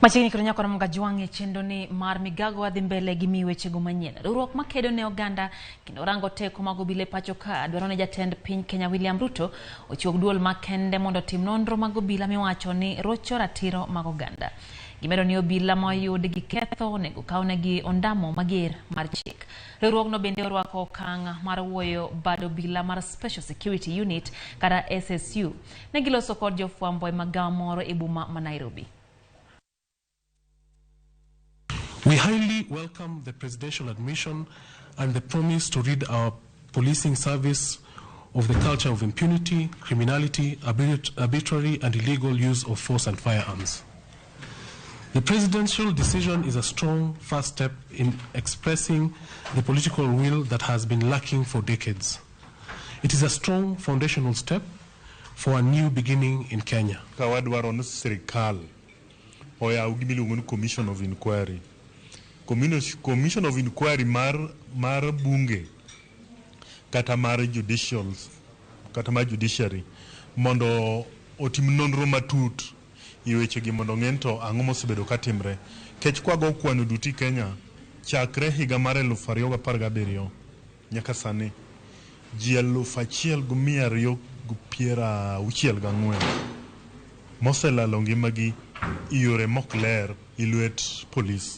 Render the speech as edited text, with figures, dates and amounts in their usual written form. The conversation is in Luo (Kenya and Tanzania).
Machiegni kod nyakora Mgajwang' e chenro ni mar migago adhi mbele gi miyi wechego manyien. Riwruok makedo ne oganda kendo rango teko mag obila e pacho ka dwaro ni jatend piny Kenya William Ruto ochiw duol makende mondo otim nonro mag obila miwacho ni rocho ratiro mag oganda. Gimedo ni obila ma oyud gi ketho onego kawnegi ondamo mager mar chik. Riwruogno bende orwako okang' mar wuoyo bad obila mar Special Security Unit kata SSU. Ne giloso kod jofwambo e magawa moro e boma ma Nairobi. We highly welcome the presidential admission and the promise to rid our policing service of the culture of impunity, criminality, arbitrary and illegal use of force and firearms. The presidential decision is a strong first step in expressing the political will that has been lacking for decades. It is a strong foundational step for a new beginning in Kenya. Ka wadwaro ni sirikal oyaw gimiluongo ni Commission of Inquiry. Commission of Inquiry mar bunge kata mar judicial kata mar judiciary mondo otim nonro matut e wechegi mondo ong'e ni to ang'o mosebedo katimre. Kech kwago kwano duto i Kenya chakre higa mar 2017 nyaka sani ji 1264 moselalo ngimagi e yore mok ler e lwet polis.